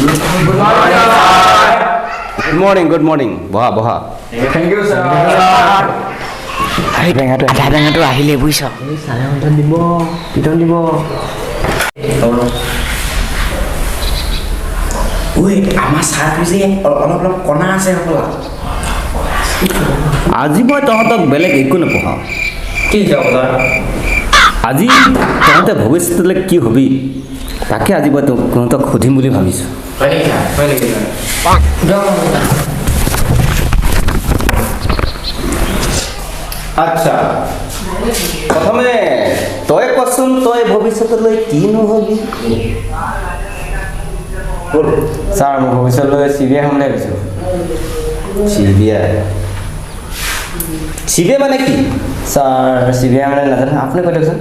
Good morning, good morning. বহা বহা। Thank you sir. আধা বেঙাটো আহিলে বুজিছ। দিব, পিটন দিব। ঐ, আমাৰ ছাৰটো যে অলপ অলপ কণা আছে হ'বলা। আজি মই তহঁতক বেলেগ একো নপঢ়াওঁ। কি যাব ছাৰ? আজি তহঁতে ভৱিষ্যতলৈ কি হবি, তাকে আজি মই তহঁতক সুধিম বুলি ভাবিছোঁ। হয় নেকি ছাৰ? হয় নেকি ছাৰ? আচ্ছা, প্ৰথমে তই কচোন, তই ভৱিষ্যতলৈ কিনো হবি? ছাৰ, মই ভৱিষ্যতলৈ চি বি আই হ'ম বুলি ভাবিছোঁ। C B I? C B I মানে কি? ছাৰ, চি বি আই মানে নাজানো, আপুনি কৈ দিয়কচোন।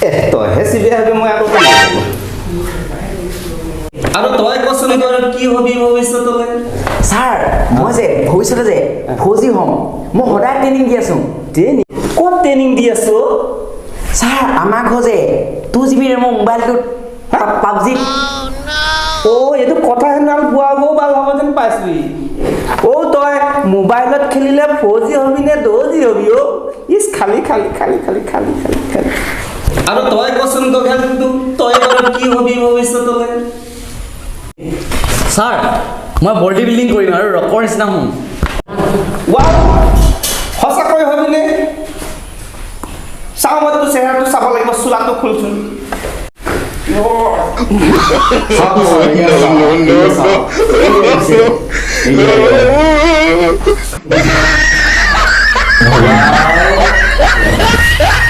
এ, তইহে চি বি আই হবি, মই আকৌ কেনেকৈ হ'ম? আৰু তই কচোন, তই কি হবি ভৱিষ্যতলৈ? ছাৰ, মই যে ভৱিষ্যতে যে ফৌজী হ'ম। মই সদায় ট্ৰেইনিং দি আছোঁ। ট্ৰেইনিং? ক'ত ট্ৰেইনিং দি আছ? ছাৰ, আমাৰ ঘৰ যে 2 GB ৰেমৰ মোবাইলটোত পাবজি। অ', এইটো কথা হেনো আৰু কোৱাবও ভাল হ'ব যেন পাইছোঁ। অ', তই মোবাইলত খেলিলে ফৌজী হবি নে দৌজি হবি? অ', ইচ, খালি খালি খালি খালি খালি খালি খালি। আৰু তই কচোন খেলটো, তই বাৰু কি হবি ভৱিষ্যতলৈ? ছাৰ, মই বডি বিল্ডিং কৰিম আৰু ৰকৰ নিচিনা হ'ম। ৱাও, সঁচাকৈ হবিনে? চাওঁ, মই তোৰ চেহেৰাটো চাব লাগিব। চোলাটো খোলচোন।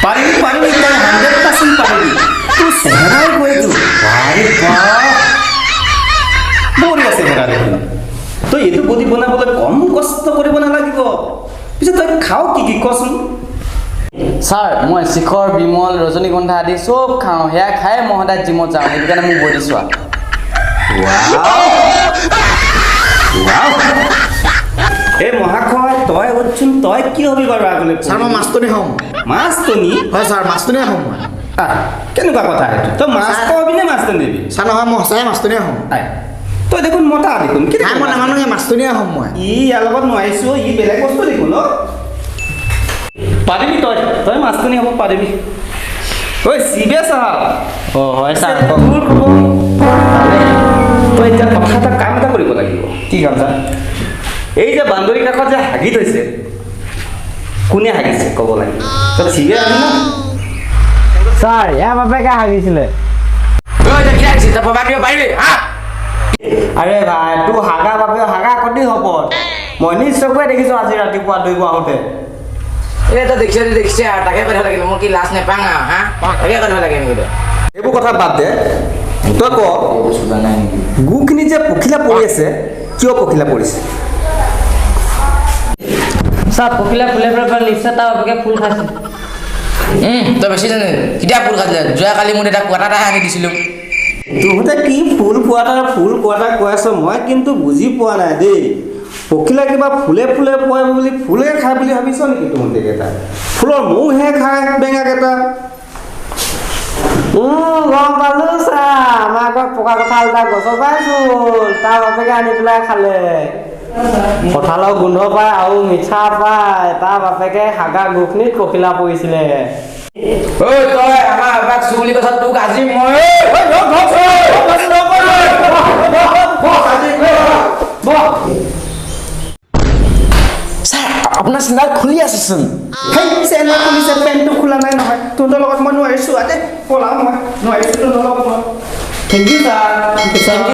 পাৰিবি, পাৰিবি, তই 100% পাৰিবি। তোৰ চেহেৰাই কৈ তো। বাৰে বাপ, বঢ়িয়া চেহেৰা দেখোন। তই এইটো বডি বনাবলৈ কম কষ্ট কৰিব নালাগিব। পিছে তই খাওঁ কি কি, কচোন? ছাৰ, মই শিখৰ, বিমল, ৰজনীগন্ধা আদি চব খাওঁ। সেয়া খাই মই সদায় জিমত যাওঁ, সেইটো কাৰণে মোৰ বডি চোৱা। এই মহাশয়, তই সুধচোন, তই কি হবি বাৰু আগলৈ? ছাৰ, মই মাষ্টনী হ'ম। মাছটনি? হয় ছাৰ, মাষ্টনীয়ে হ'ম মই। আহ, কেনেকুৱা কথা সেইটো? তই মাছ হবি নে মাছটনি হবি? ছাৰ, নহয়, মই সঁচাই মাষ্টনীয়ে হ'ম। আই, তই দেখোন মতা দেখোন কি? নাই, মই নামানো, মাষ্টনীয়ে হ'ম মই। ই ইয়াৰ লগত নোৱাৰিছো, ই বেলেগ বস্তু দেখোন। অ, পাৰিবি তই, তই মাছটনি হ'ব পাৰিবি। ঐ শিৱে চাহাব। অঁ, হয় ছাৰ। তোৰ খবৰ? তই এতিয়া কথা এটা, কাম এটা কৰিব লাগিব। কি কাম ছাৰ? এই যে বান্দৰী কাষত যে হাগি থৈছে, কোনে হাগিছে ক'ব লাগিব। তই শিৱে হাগি ন? ছাৰ, ইয়াৰ বাপেকে হাগিছিলে। আৰে ভাই, তোৰ হাগা বাপে হাগা কতি হ'ব, মই নিজ চকুৰে দেখিছোঁ আজি ৰাতিপুৱা দৌৰিব আহোঁতে। এই, তই দেখিছ, দেখিছে আৰু তাকে কৈ থাকিব লাগে। মই কি লাজ নেপাওঁ আৰু? হা, তাকে কৈ থাকিব লাগে নেকি তই? এইবোৰ কথা বাদ দে, তই ক, গুখিনি যে পখিলা পৰি আছে, কিয় পখিলা পৰিছে? ছাৰ, পখিলা ফুলে ফুলে পেলাই নিশ্চয় তাৰ বাপেকে ফুল খাইছে। তই বেছি জানে। কেতিয়া ফুল খাইছিলে? যোৱাকালি মোৰ দেউতাক কোৱাটা এটাহে আনি দিছিলোঁ। তহঁতে কি ফুল কোৱাটা ফুল কোৱাটা কৈ আছ, মই কিন্তু বুজি পোৱা নাই দেই। পখিলা কিবা ফুলে ফুলে পোৱাই বুলি ফুলে খায় বুলি ভাবিছ নেকি তহঁতে কেইটা? ফুলৰ মৌহে খায় বেঙাকেইটা। গম পালো ছাৰ, আমাৰ ঘৰত পকা কঁঠাল এটা গছত পাইছোঁ, তাৰ বাপেকে আনি পেলাই খালে। কঁঠালৰ গোন্ধ পায় আৰু মিঠা পায়, তাৰ বাপেকে হাগা গুখিনিত পখিলা পৰিছিলে। ঐ, তই আমাৰ বাবাক চু বুলি কৈছ, তোক আজি মই। ছাৰ, আপোনাৰ চেণ্ডেল খুলি আছেচোন। সেই চেণ্ডেল খুলিছে, পেণ্টটো খোলা নাই নহয়। তহঁতৰ লগত মই নোৱাৰিছোঁ, আৰে পলাওঁ, মই নোৱাৰিছোঁ তহঁতৰ লগত মই। Thank you sir.